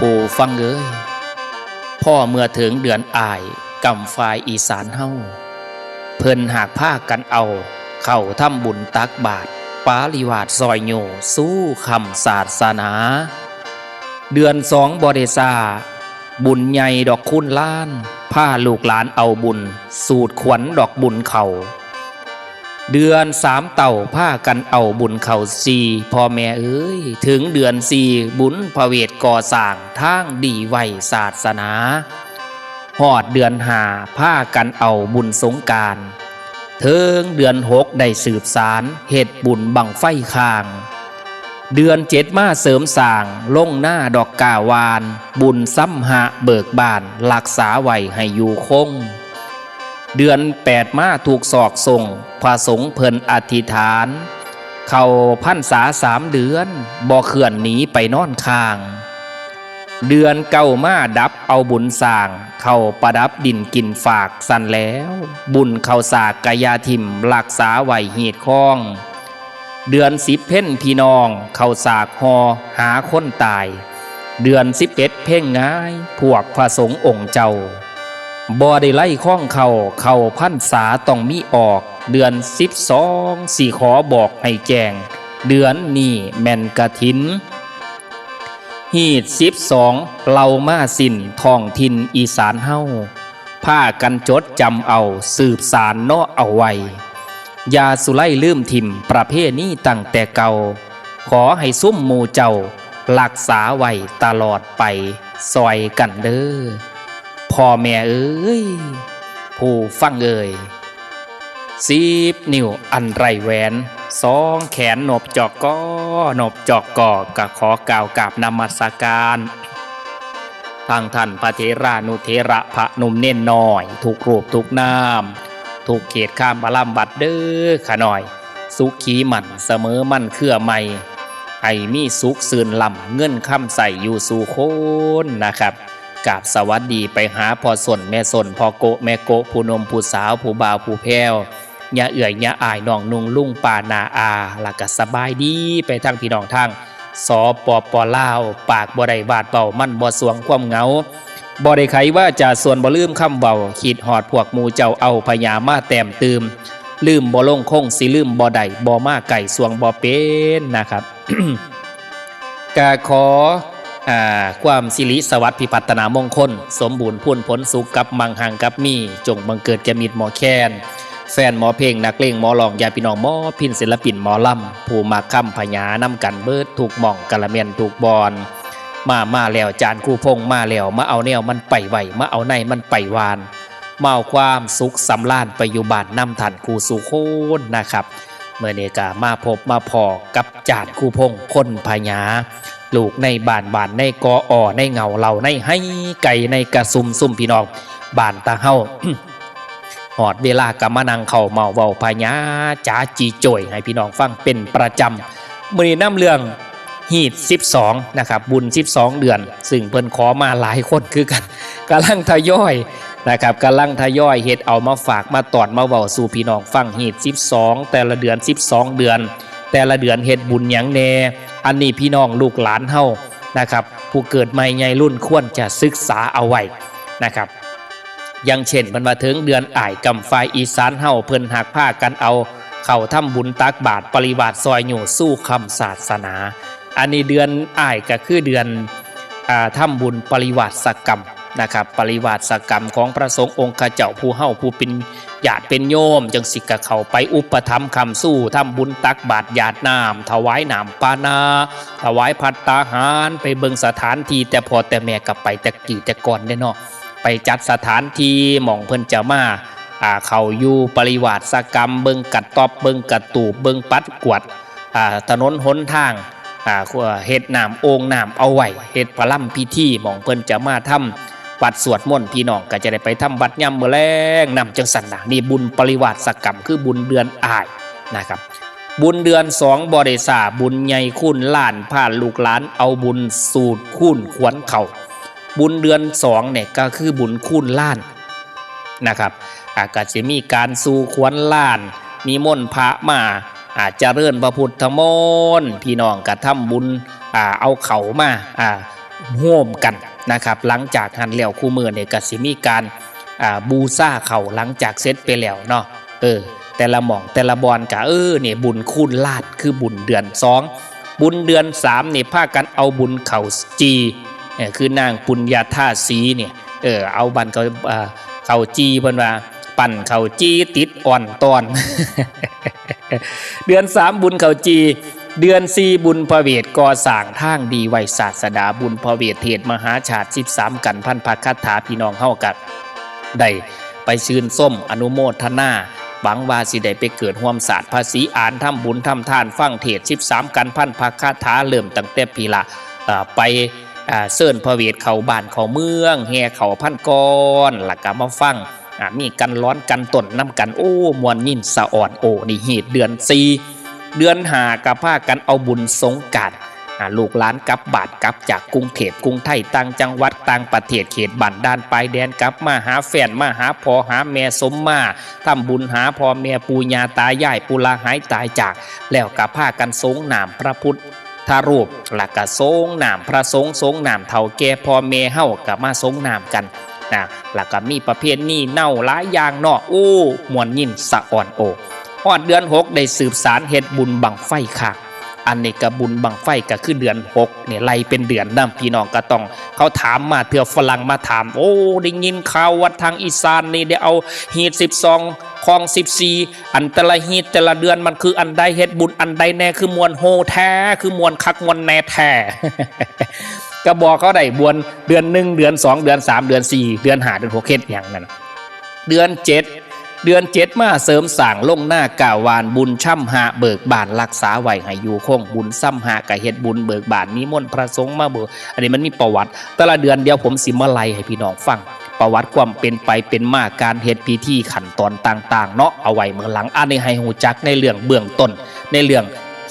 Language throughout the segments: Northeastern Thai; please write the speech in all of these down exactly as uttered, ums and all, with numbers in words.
ผู้ฟังเอ้ย พอเมื่อถึงเดือนอ้าย กำฝ่ายอีสานเฮา เพิ่นหากพากันเอา เข้าทำบุญตักบาตร ปาริวาสซอยโย สู่ค่ำศาสนา เดือนสองบ่ได้ช้า บุญใหญ่ดอกคูณล้าน พาลูกหลานเอาบุญ สูดขวัญดอกบุญเข้า เดือนสามเต้าพากันเอาบุญเข้าสี่ พ่อแม่เอ้ย ถึงเดือนสี่บุญพระเวทก่อสร้างทางดีไว้ศาสนา ฮอดเดือนห้าพากันเอาบุญสงกรานต์ เถิงเดือนหกได้สืบสานเฮ็ดบุญบั้งไฟคาง เดือนเจ็ดมาเสริมสร้างลงนาดอกกล้าหว่าน บุญซ้ำหะเบิกบานรักษาไว้ให้อยู่คง เดือนแปดมาทุกซอกซง พระสงฆ์เพิ่นอธิษฐาน เข้าพรรษาสามเดือน บ่เคลื่อนหนีไปนอนค้าง เดือนเก้ามาดับเอาบุญสร้าง เข้าประดับดินกินฝากสั่นแล้ว บุญเข้าสากกะยาถิ่มรักษาไว้ฮีดคอง เดือนสิบเพ็ญพี่น้องเข้าสากห่อหาคนตาย เดือนสิบเอ็ดเพ็งงาย พวกพระสงฆ์องค์เจ้า บ่ได้ไล่ข้องเข้า เข้าพรรษาต้องมีออก เดือนสิบสองสิขอบอกให้แจ้ง เดือนนี้แม่นกฐิน ฮีดสิบสองเหล่ามาสิ้นท้องถิ่นอีสานเฮา พากันจดจำเอาสืบสานเนาะเอาไว้ อย่าสุไลลืมถิ่มประเพณีตั้งแต่เก่า ขอให้ซุมหมู่เจ้ารักษาไว้ตลอดไปซอยกันเด้อ พ่อแม่เอ้ย ผู้ฟังเอ้ย สิบนิ้วอันไร้แหวน สองแขนนบจอกกอ นบจอกกอ ก็ขอกล่าวกราบนมัสการ ทางท่านพระเถรานุเถระพระหนุ่มเณรน้อย ทุกรูปทุกนาม ทุกเขตคามอารามวัดเด้อข้าน้อย สุขีมั่นเสมอมั่นเครือใหม่ ให้มีสุขซื่นล่ำเงินคำใส่อยู่สู่คนนะครับ กราบสวัสดีไปหาพ่อส้นแม่ส้น พ่อโกะแม่โกะ ผู้หนุ่มผู้สาว ผู้บ่าวผู้แพ้ว ญาเอื้อยญาอ้าย น้องนุ่งลุงป้าน้าอา แล้วก็สบายดีไปทางพี่น้องทาง สปป ลาว ปากบ่ได้วาดเว้า มันบ่สวงความเหงา บ่ได้ไขวาจาส่วนบ่ลืมคำเว้า คิดฮอดพวกหมู่เจ้าเอาพญามาแต้มตื่ม ลืมบ่ลงคงสิลืมบ่ได้ บ่มาใกล้ส่วงบ่เป็นนะครับ กะขอ อ่า ความสิริสวัสดิ์พิพัฒนามงคล สมบูรณ์พูนผลสุขกับมั่งหังกับมี จงบังเกิดแก่มิตรหมอแคน แฟนหมอเพลง นักเลงหมอร้อง ญาติพี่น้องหมอพิณ ศิลปินหมอลำ ผู้มักคำพญานำกันเบิดทุกหม่องกะละแม่นทุกบ่อน มา มาแล้วจานครูพงษ์มาแล้ว มาเอาแนวมันไปไว้ มาเอาในมันไปหวาน มาเอาความสุขสำราญไปอยู่บ้านนำท่านครูสู่คนนะครับ มื้อนี้ก็มาพบมาพ้อกับจานครูพงษ์คนพญา ลูกในบ้าน บ้านในกออ ในเหงาเหล่า ในไฮไก่ ในกระซุมซุมพี่น้อง บ้านตาเฮา ฮอดเวลาก็มานั่งเข้าเมาเว้าพญาจ๋าจีโจยให้พี่น้องฟังเป็นประจำ มื้อนี้นำเรื่องฮีดสิบสองนะครับ บุญสิบสองเดือน ซึ่งเพิ่นขอมาหลายคนคือกัน กำลังทยอยนะครับ กำลังทยอยเฮ็ดเอามาฝากมาตอนมาเว้าสู่พี่น้องฟัง ฮีดสิบสอง แต่ละเดือนสิบสองเดือน แต่ละเดือนเฮ็ดบุญหยังแน่ อันนี้พี่น้องลูกหลานเฮานะครับ ผู้เกิดใหม่ใหญ่รุ่นควรจะศึกษาเอาไว้นะครับ อย่างเช่น เพิ่นว่าเถิงเดือนอ้ายกำฝ่ายอีสานเฮา เพิ่นหากพากันเอาเข้าทำบุญตักบาตรปริวาสซอยโยสู่คำศาสนา อันนี้เดือนอ้ายก็คือเดือน อ่า ทำบุญปริวาสกรรมนะครับ ปริวาสกรรมของพระสงฆ์องค์ข้าเจ้าผู้เฮาผู้เป็นญาติเป็นโยม จังสิกะเข้าไปอุปถัมภ์ค้ำสู้ ทำบุญตักบาตรหยาดน้ำ ถวายน้ำปานา ถวายภัตตาหาร ไปเบิ่งสถานที่ แต่พ่อแต่แม่ก็ไปแต่กี้แต่ก่อนเด้เนาะ ไปจัดสถานที่หม่องเพิ่นจะมา อ่า เข้าอยู่ปริวาสกรรม เบิ่งกระต๊อบ เบิ่งกระตูบ เบิ่งปัดกวาด อ่า ถนนหนทาง อ่า เฮ็ดน้ำโอ่งน้ำเอาไว้ เฮ็ดประลำพิธีหม่องเพิ่นจะมาทำวัดสวดมนต์ พี่น้องก็จะได้ไปทำวัดยามมื้อแลงนำจังซั่นนะ นี่บุญปริวาสกรรม คือบุญเดือนอ้ายนะครับ บุญเดือนสองบ่ได้ช้า บุญใหญ่คูณล้าน พาลูกหลานเอาบุญสูดคูณขวัญเข้า บุญเดือนสองเนี่ยก็คือบุญคูณล้านนะครับ อ่า ก็สิมีการสู่ขวัญล้าน นิมนต์พระมา อ่า เจริญพระพุทธมนต์ พี่น้องก็ทำบุญ อ่า เอาเข้ามา อ่า โฮมกันนะครับ หลังจากหั้นแล้วคู่มื้อนี่ก็สิมีการ อ่า บูชาข้าวหลังจากเสร็จไปแล้วเนาะ เออ แต่ละหม่องแต่ละบ่อนก็ เออ นี่บุญคูณล้าน คือบุญเดือนสอง บุญเดือนสามนี่พากันเอาบุญข้าวจี่ เออ คือนางปุญญาธาสีเนี่ย เออ เอาบันข้าว อ่า ข้าวจี่เพิ่นว่า ปั้นข้าวจี่ติดอ่อนตอน เดือนสามบุญข้าวจี่ เดือนสี่บุญพระเวท ก่อสร้างทางดีไหว้ศาสดา บุญพระเวท เทศน์มหาชาติ สิบสามกัณฑ์พันพระคาถา พี่น้องเฮาก็ได้ไปชื่นชมอนุโมทนา หวังว่าสิได้ไปเกิดร่วมชาติภาษี อ่านทำบุญทำทาน ฟังเทศน์ สิบสามกัณฑ์พันพระคาถา เริ่มตั้งแต่พีละ เอ่อ ไป อ่า เชิญพระเวทเข้าบ้านเข้าเมือง แห่ข้าวพันก้อน แล้วก็มาฟัง อ่า มีกันร้อนกันต้นนำกัน โอ้ ม่วนยินสะอ่อนโอ นี่ฮีตเดือนสี่ เดือนห้าก็พากันเอาบุญสงกรานต์ อ่า ลูกหลานกลับบ้านกลับจากกรุงเทพกรุงไทย ต่างจังหวัดต่างประเทศ เขตบ้านด่านปายแดน กลับมาหาแฟน มาหาพ่อหาแม่ สมมาทำบุญหาพ่อแม่ปู่ย่าตายาย ผู้ละหายตายจาก แล้วก็พากันสรงน้ำพระพุทธรูป แล้วก็สรงน้ำพระสงฆ์ สรงน้ำเฒ่าแก่พ่อแม่เฮาก็มาสรงน้ำกันนะ แล้วก็มีประเพณีเนาหลายอย่างเนาะ โอ้ ม่วนยินสะอ่อนโอ ฮอดเดือนหกได้สืบสานเฮ็ดบุญบั้งไฟค่ะ อันนี้ก็บุญบั้งไฟก็คือเดือนหกนี่ ไล่เป็นเดือนนำ พี่น้องก็ต้อง เขาถามมา เทื่อฝรั่งมาถาม โอ้ ได้ยินข่าวว่าทางอีสานนี่ได้เอาฮีตสิบสอง คองสิบสี่ อันแต่ละฮีตแต่ละเดือนมันคืออันใด เฮ็ดบุญอันใดแน่ คือม่วนโฮแท้ คือม่วนคักม่วนแน่แท้ ก็บอกเขาได้ บวนเดือนหนึ่ง เดือนสอง เดือนสาม เดือนสี่ เดือนห้า เดือนหก เฮ็ดหยังนั่น เดือนเจ็ด เดือนเจ็ดมาเสริมสร้างลงหน้ากาวาน บุญช่ำฮะเบิกบ้านรักษาไว้ให้อยู่คง บุญช่ำฮะก็เฮ็ดบุญเบิกบ้าน นิมนต์พระสงฆ์มาเบิก อันนี้มันมีประวัติ แต่ละเดือนเดี๋ยวผมสิมาไล่ให้พี่น้องฟัง ประวัติความเป็นไปเป็นมา การเฮ็ดพิธีขั้นตอนต่างๆ เนาะ เอาไว้มื้อหลัง อันนี้ให้ฮู้จักในเรื่องเบื้องต้น ในเรื่อง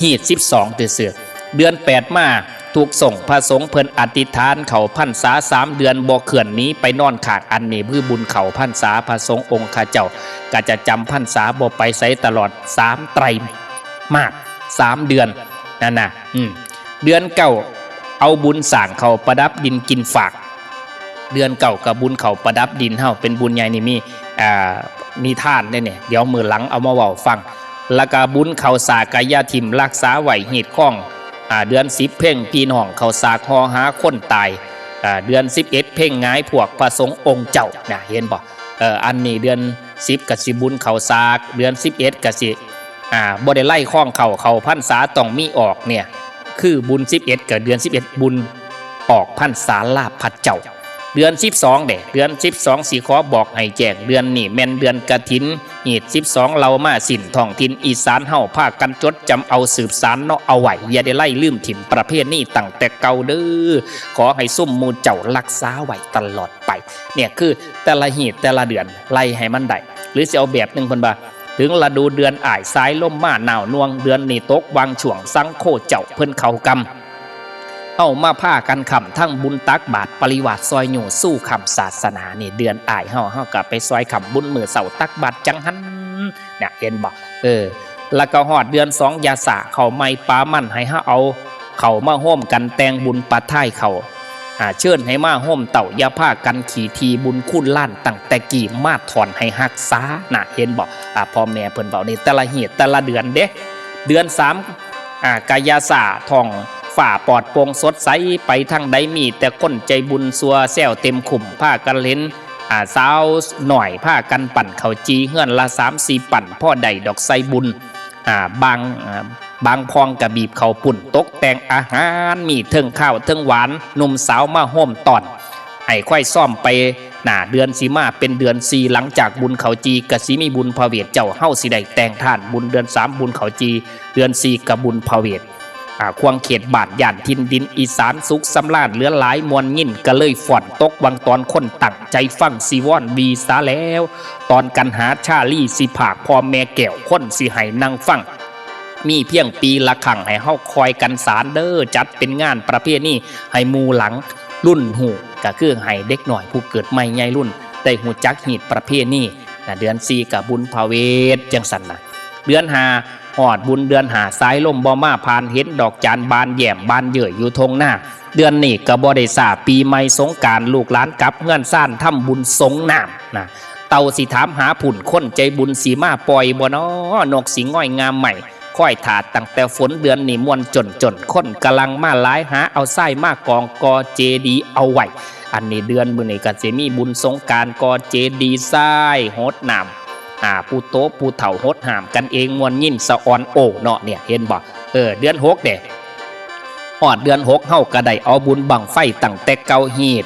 ฮีตสิบสองซื่อๆ เดือนแปดมา ทุกสงฆ์พระสงฆ์เพิ่นอธิษฐานเข้าพรรษาสามเดือน บ่เคลื่อนหนีไปนอนค้าง อันนี้คือบุญเข้าพรรษาพระสงฆ์องค์ข้าเจ้า ก็จะจำพรรษาบ่ไปไสตลอดสามไตรมาส สามเดือนนั่นน่ะ อืม เดือนเก้าเอาบุญสร้างเข้าประดับดินกินฝาก เดือนเก้าก็บุญเข้าประดับดินเฮา เป็นบุญใหญ่นี่มี อ่า นิทานเด้เนี่ย เดี๋ยวมื้อหลังเอามาเว้าฟัง แล้วก็บุญเข้าสากยาถิ่มรักษาไว้ฮีตคอง อ่า เดือนสิบเพ็งพี่น้องเข้าสากห่อหาคนตาย อ่า เดือนสิบเอ็ดเพ็งหงายพวกพระสงฆ์องค์เจ้านะ เห็นบ่ เอ่อ อันนี้เดือนสิบก็สิบุญเข้าสาก เดือนสิบเอ็ดก็สิ อ่า บ่ได้ไล่คองเข้า เข้าพรรษาต้องมีออกเนี่ย คือบุญสิบเอ็ดกับเดือนสิบเอ็ด บุญออกพรรษาลาพระเจ้า เดือนสิบสองเด้ เดือนสิบสองสิขอบอกให้แจ้ง เดือนนี้แม่นเดือนกฐิน ฮีตสิบสองเหล่ามาสิ้น ท้องถิ่นอีสานเฮาพากันจดจำเอาสืบสานเนาะ เอาไว้ อย่าได้ไล่ลืมถิ่มประเพณีตั้งแต่เก่าเด้อ ขอให้ซุมหมู่เจ้ารักษาไว้ตลอดไป เนี่ยคือแต่ละฮีตแต่ละเดือนไล่ให้มันได้ หรือสิเอาแบบหนึ่งเพิ่นว่า ถึงฤดูเดือนอ้ายสายลมมาหนาวหน่วง เดือนนี้ตกวางช่วงสังโคเจ้าเพิ่นเข้ากรรม เฮามาพากันค้ำทั้งบุญตักบาตรปริวาสซอยโยสู้ค้ำศาสนา นี่เดือนอ้ายเฮา เฮาก็ไปซอยค้ำบุญมื้อเช้าตักบาตรจังหัน เนี่ยเห็นบ่ เออ แล้วก็ฮอดเดือนสองยาสาเข้าใหม่ปลามัน ให้เฮาเอาเข้ามาโฮมกันแต่งบุญปะท้ายเข้า อ่า เชิญให้มาโฮมเต้า อย่าพากันขี้ทีบุญคูณล้านตั้งแต่กี้มาถอนให้ฮักษานะ เห็นบ่ อ่า พ่อแม่เพิ่นเว้านี่แต่ละฮีตแต่ละเดือนเด้ เดือนสาม อ่า กายาสาท้องฟ้าปลอดโปร่งสดใส ไปทางใดมีแต่คนใจบุญซัวแซวเต็มคุ้ม พากันเห็น อ่า สาวน้อยพากันปั้นข้าวจี่เฮือนละสามสี่ปั้น พอได้ดอกใส่บุญ อ่า บาง อ่า บางพองกะบีบข้าวปุ้น ตกแต่งอาหาร มีเทิงคาวเทิงหวาน หนุ่มสาวมาโฮมต้อน ให้ค่อยซ้อมไปหน้าเดือนสิมา เป็นเดือนสี่ หลังจากบุญข้าวจี่กะสิมีบุญพระเวท เจ้าเฮาสิได้แต่งทาน บุญเดือนสามบุญข้าวจี่ เดือนสี่กะบุญพระเวท อ่า ควงเขตบ้านย่านถิ่นดินอีสานสุขสำราญเหลือหลายม่วนยิน กะเลยฟ้อนตกวังตอน คนตั้งใจฟังสิวอนวีสาแล้ว ตอนกันหาชาลีสิผากพ่อแม่แก้ว คนสิให้นั่งฟัง มีเพียงปีละครั้ง ให้เฮาคอยกันสานเด้อ จัดเป็นงานประเพณีให้หมู่หลังรุ่นฮู้ ก็คือให้เด็กน้อยผู้เกิดใหม่ใหญ่รุ่นได้ฮู้จักฮีตประเพณีนะ เดือนสี่กะบุญพระเวทจังซั่นนะ เดือนห้า ฮอดบุญเดือนห้า สายลมบ่มาผ่าน เห็นดอกจานบานแย้มบานเย้ยอยู่ทงนา เดือนนี้ก็บ่ได้ซ้า ปีใหม่สงกรานต์ ลูกหลานกลับเฮือนซาน ทำบุญสงน้ำนะ เต่าสิถามหาผุ่น คนใจบุญสิมาปล่อยบ่น้อ นกสิง่อยงามใหม่ คอยถ่าตั้งแต่ฝน เดือนนี้ม่วนจ้นๆ คนกำลังมาหลาย หาเอาทรายมากองก่อเจดีย์เอาไว้ อันนี้เดือนมื้อนี้ก็สิมีบุญสงกรานต์ ก่อเจดีย์ทราย หดน้ำ อ่า ผู้โตผู้เฒ่าหดน้ำกันเอง ม่วนยินสะออนโอเนาะ เนี่ย เห็นบ่ เออ เดือนหกเด้ ฮอดเดือนหก เฮาก็ได้เอาบุญบั้งไฟตั้งแต่เก่าฮีด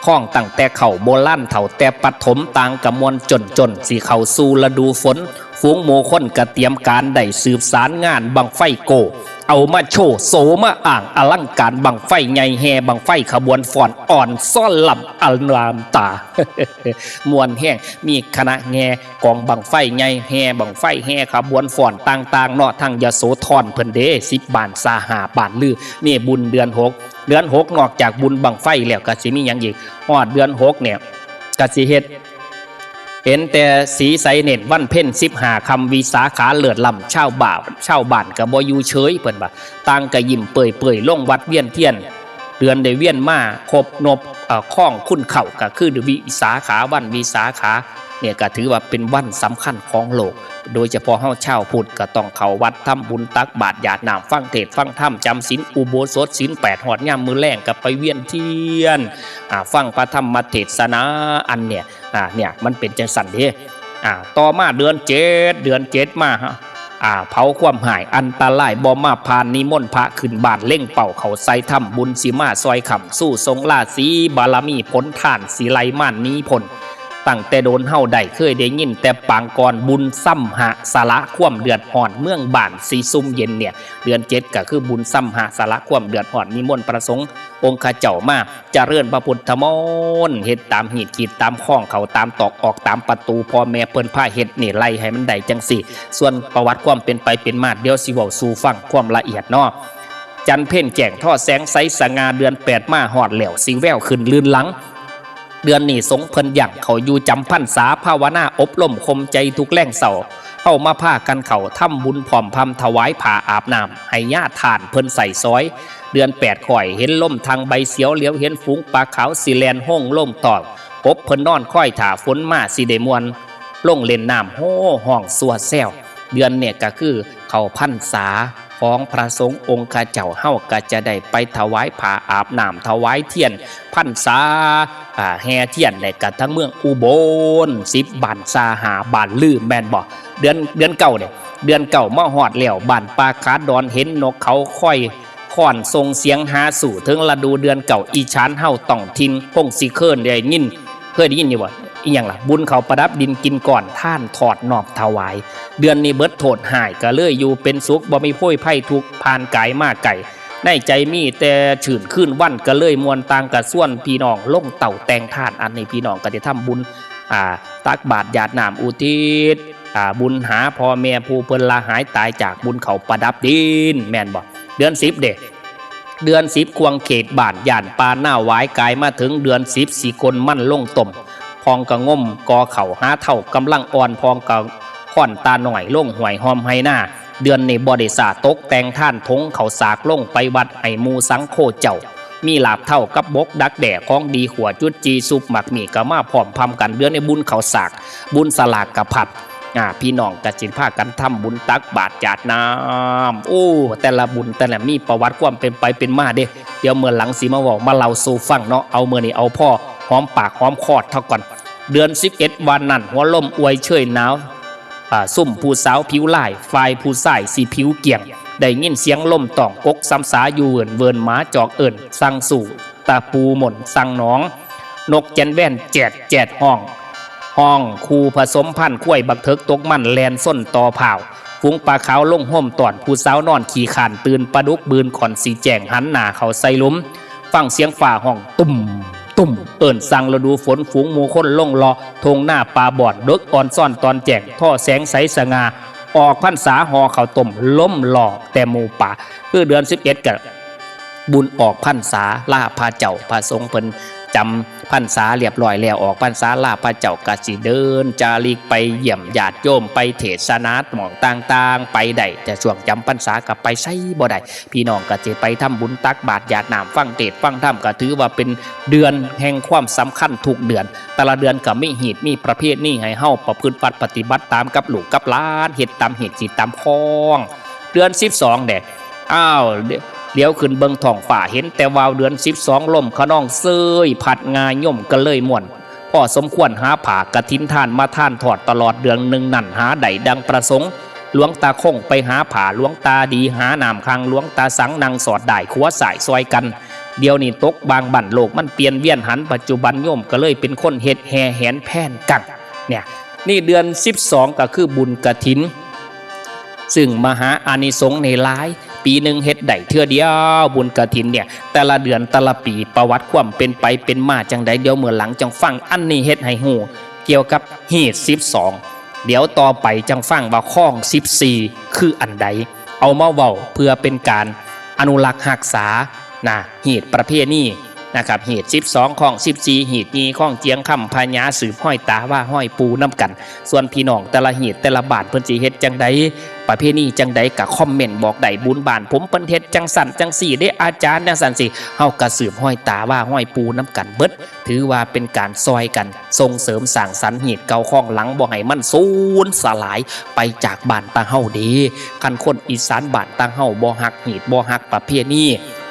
คล้องตั้งแต่เข้าโบราณเฒ่าแต่ปฐม ต่างกะม่วนจ้นๆ สิเข้าสู่ฤดูฝน ฝูงหมู่คนก็เตรียมการได้สืบสานงานบั้งไฟโก้ เอามาโชว์โสมาอ้าง อลังการบั้งไฟใหญ่ แห่บั้งไฟขบวนฟ้อน อ่อนซ้อนลำอลามตา ม่วนแฮง มีคณะแห่กองบั้งไฟใหญ่ แห่บั้งไฟ แห่ขบวนฟ้อนต่างๆ เนาะ ทางยโสธรเพิ่นเด้ สิบบ้านซา ห้าบ้านลือ นี่บุญเดือนหก เดือนหก นอกจากบุญบั้งไฟแล้วก็สิมีหยังอีก ฮอดเดือนหกเนี่ยก็สิเฮ็ด เห็นแต่สีใสเน้นวันเพ็ญ สิบห้าค่ำวิสาขาเลิศล้ำ ชาวบ้าน ชาวบ้านก็บ่อยู่เฉย เพิ่นว่า ต่างก็ยิ้มเปื่อยๆ ลงวัดเวียนเทียน เดือนได้เวียนมาครบนบ เอ่อ คล้องคุณเข้า ก็คือวิสาขา วันวิสาขาเนี่ยก็ถือว่าเป็นวันสำคัญของโลก โดยเฉพาะเฮาชาวพุทธก็ต้องเข้าวัดทำบุญตักบาตรหยาดน้ำ ฟังเทศน์ฟังธรรม จำศีลอุโบสถศีลแปด ฮอดยามมื้อแลงก็ไปเวียนเทียน อ่า ฟังพระธรรมเทศนา อันเนี่ย อ่า เนี่ย มันเป็นจังซั่นเด้ อ่า ต่อมาเดือนเจ็ด เดือนเจ็ดมาฮะ อ่า เผาความฮ้าย อันตรายบ่มาผ่าน นิมนต์พระขึ้นบ้าน เล็งเป้าเข้าใส่ ทำบุญสิมาซอยค้ำ สู่ส่งราศี บารมีผลทานสิไหลมาหนีพ้น ตั้งแต่โดนเฮาได้เคยได้ยินแต่ปางก่อน บุญซ้ำหะสละความเดือดร้อน เมืองบ้านสิซุ่มเย็นเนี่ย เดือนเจ็ดก็คือบุญซ้ำหะสละความเดือดร้อน นิมนต์พระสงฆ์องค์ข้าเจ้ามา เจริญพระพุทธมนต์ เฮ็ดตามฮีตขีดตามคอง เข้าตามตอกออกตามประตู พ่อแม่เพิ่นพาเฮ็ดนี่ ไล่ให้มันได้จังซี่ ส่วนประวัติความเป็นไปเป็นมา เดี๋ยวสิเว้าสู่ฟังความละเอียดเนาะ จันทร์เพ็ญแจ้งทอแสงใสสง่า เดือนแปดมาฮอดแล้ว สิแววขึ้นลื่นหลัง เดือนนี้สงฆ์เพิ่นยังเข้าอยู่จำพรรษา ภาวนาอบรมข่มใจทุกแลงเช้า เฮามาพากันเข้าทำบุญพร้อมพำถวายผ้าอาบน้ำ ให้ญาติทานเพิ่นใส่ซอย เดือนแปดข้อยเห็นลมทางใบเสียว เหลียวเห็นฝูงปลาขาวสิแล่นโฮ่งลงตอง กบเพิ่นนอนคอยถ่าฝนมาสิได้ม่วน ลงเล่นน้ำโฮ่ฮ้องซัวแซว เดือนเนี่ยก็คือเข้าพรรษาของพระสงฆ์องค์ข้าเจ้า เฮาก็จะได้ไปถวายผ้าอาบน้ำ ถวายเทียนพรรษา อ่า แห่เทียน และกะทั้งเมืองอุบล สิบบ้านซา ห้าบ้านลือ แม่นบ่ เดือน เดือนเก้าเนี่ย เดือนเก้ามาฮอดแล้ว บ้านป่าขาดอน เห็นนกเขาคอยค้อนส่งเสียงหาสู่ ถึงฤดูเดือนเก้า อีสานเฮาต้องถิ่น คงสิเคยได้ยิน เคยได้ยินอยู่บ่ อีหยังล่ะ บุญเขาประดับดินกินก่อน ทานทอดนอบถวาย เดือนนี้เบิดโทษฮ้าย ก็เลยอยู่เป็นสุข บ่มีโพยภัยทุกข์ ผ่านกายมาไกล ในใจมีแต่ชื่นคืนวัน ก็เลยม่วน ต่างกะชวนพี่น้องลงเต้าแต่งทาน อันนี้พี่น้องก็ได้ทำบุญ อ่า ตักบาตรหยาดน้ำอุทิศ อ่า บุญหาพ่อแม่ผู้เพิ่นละหายตายจาก บุญเขาประดับดิน แม่นบ่ เดือนสิบเด้ เดือนสิบควงเขตบ้าน ย่านป่าหน้าหวาย กายมาถึงเดือนสิบ สิกลมันลงต้ม พองกะงมกอเข้าหาเฒ่ากำลังอ่อน พองกะค้อนตาน้อยลงห้วยหอมไฮนา เดือนนี้บ่ได้สาตกแต่งทานถงเข้าสาก ลงไปวัดให้หมู่สังโฆเจ้า มีลาบเฒ่ากับบกดักแด้ ของดีขั่วจุดจี ซุปหมากหมี่ก็มาพร้อมพำกัน เดือนนี้บุญเข้าสาก บุญสลากกะพัด อ่า พี่น้องกะสิพากันทำบุญตักบาตรหยาดน้ำ โอ้ แต่ละบุญแต่ละมีประวัติความเป็นไปเป็นมาเด้ เดี๋ยวมื้อหลังสิมาเว้ามาเล่าสู่ฟังเนาะ เอามื้อนี้เอาพอหอมปากหอมคอเท่าก่อน เดือนสิบเอ็ดวันนั้น หัวลมอวยเชยหนาว อ่า ซุ่มผู้สาวผิวลาย ฝ่ายผู้ชายสิผิวเกี่ยง ได้ยินเสียงลมต้องกกสำสาอยู่เวินเวิน หมาจอกเอิ้นสั่งสู่ ตะปูหม่นสั่งหนอง นกแจนแว่นแจดแจดฮ้อง ฮ้องคู่ผสมพันธุ์ ควายบักเถิกตกมันแล่นส้นต่อพร้าว ฝูงปลาขาวลงโฮมต้อน ผู้สาวนอนขี้คร้านตื่น ปลาดุกบืนค่อนสิแจ้ง หันหน้าเข้าใส่หลุม ฟังเสียงฟ้าฮ้องตุ้มตุ้ม เอิ้นสั่งฤดูฝน ฝูงหมู่คนลงเลาะ ทงนาป่าบอน เดิกอ่อนซ้อนตอนแจ้ง ทอแสงใสสง่า ออกพรรษาห่อข้าวต้ม ล้มหลอกแต่หมู่ป่า คือเดือนสิบเอ็ดกะ บุญออกพรรษา ลาพระเจ้าพระสงฆ์เพิ่น จำพรรษาเรียบร้อยแล้ว ออกพรรษาลาพระเจ้าก็สิเดินจาริกไปเยี่ยมญาติโยม ไปเทศนาหม่องต่างๆ ไปได้ แต่ช่วงจำพรรษาก็ไปไสบ่ได้ พี่น้องก็สิไปทำบุญตักบาตรหยาดน้ำ ฟังเทศน์ฟังธรรม ก็ถือว่าเป็นเดือนแห่งความสำคัญทุกเดือน แต่ละเดือนก็มีฮีตมีประเพณีให้เฮาประพฤติวัตรปฏิบัติตามกับลูกกับหลาน เฮ็ดตามฮีตสิตามคอง เดือนสิบสองแด่ อ้าว เหลียวขึ้นเบิ่งท้องฟ้า เห็นแต่วาวเดือนสิบสอง ลมคะนองเซย พัดงายมก็เลยม่วน พอสมควรหาผ้ากฐินทานมาทานทอดตลอดเดือนหนึ่งนั้น หาได้ดังประสงค์ หลวงตาคงไปหาผ้า หลวงตาดีหาน้ำขัง หลวงตาสังนั่งสอดด้ายขัวซ้ายซอยกัน เดี๋ยวนี้ตกบางบั้น โลกมันเปลี่ยนเวียนหัน ปัจจุบันโยมก็เลยเป็นคนเฮ็ดแห่แหนแพนกัน เนี่ย นี่เดือนสิบสองก็คือบุญกฐิน ซึ่งมหาอานิสงส์นี่หลาย ปีหนึ่งเฮ็ดได้เทื่อเดียวบุญกฐินเนี่ย แต่ละเดือนแต่ละปีประวัติความเป็นไปเป็นมาจั่งใด เดี๋ยวมื้อหลังจั่งฟัง อันนี้เฮ็ดให้ฮู้เกี่ยวกับฮีตสิบสอง เดี๋ยวต่อไปจั่งฟังว่าคองสิบสี่คืออันใด เอามาเว้าเพื่อเป็นการอนุรักษ์รักษานะ ฮีตประเพณีนะครับ ฮีตสิบสอง คองสิบสี่ ฮีตยี่ คองเจียง คำพญา สืบฮอยตาว่าฮอยปู่นำกัน ส่วนพี่น้องแต่ละฮีตแต่ละบ้านเพิ่นสิเฮ็ดจั่งใด ประเพณีจั่งใดก็คอมเมนต์บอกได้ บุญบ้านผมเพิ่นเฮ็ดจั่งซั่นจั่งซี่เด้อาจารย์ จั่งซั่นสิ เฮาก็สืบฮอยตาว่าฮอยปู่นำกันเบิด ถือว่าเป็นการซอยกันส่งเสริมสร้างสรรค์ฮีตเก่าคองหลัง บ่ให้มันสูญสลายไปจากบ้านตาเฮาเด้ คันคนอีสานบ้านตาเฮาบ่ฮักฮีต บ่ฮักประเพณี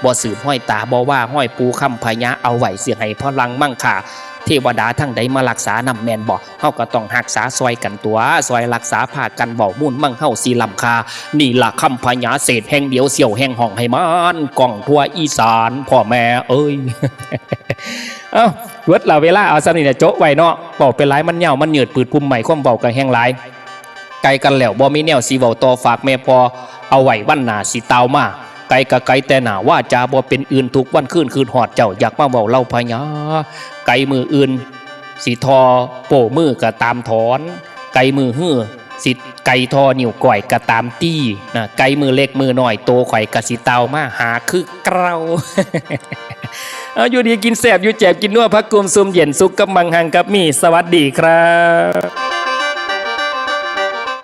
บ่สืบฮอยตา บ่ว่าฮอยปู่คำพญาเอาไว้ สิให้พลังมังค่าเทวดาทางใดมารักษานำแม่นบ่ เฮาก็ต้องรักษาซอยกันตั๊ว ซอยรักษาพากันเว้า มูลมังเฮาสิล้ำค่า นี่ล่ะคำพญาเศษแห่งเดียว เสี่ยวแห่งห้องให้มันก้องทั่วอีสาน พ่อแม่เอ้ย เอ้า เบิดละเวลา เอาส่ำนี้แหละโจ๊ะไว้เนาะ เว้าไปหลายมันยาวมันยืด ปืดพุ่มไม้ความเว้าก็แฮงหลาย ไกลกันแล้วบ่มีแนวสิเว้าต่อ ฝากแม่พ่อเอาไว้วันหน้าสิต่าวมา ไกลก็ไกลแต่หน้า วาจาบ่เป็นอื่น ทุกวันคืนคืนฮอดเจ้า อยากมาเว้าเล่าพญา ไกลมื้ออื่นสิทอโป้มือก็ตามถอน ไกลมื้อฮือสิไกลทอนิ้วก้อยก็ตามตี้นะ ไกลมื้อเล็กมื้อน้อยโตข่อยก็สิต่าวมาหาคือเก่า เอาอยู่ดีกินแซ่บ อยู่แจ่มกินนัว ผักกุมซุมเย็น สุขกับมังหังกับมี สวัสดีครับ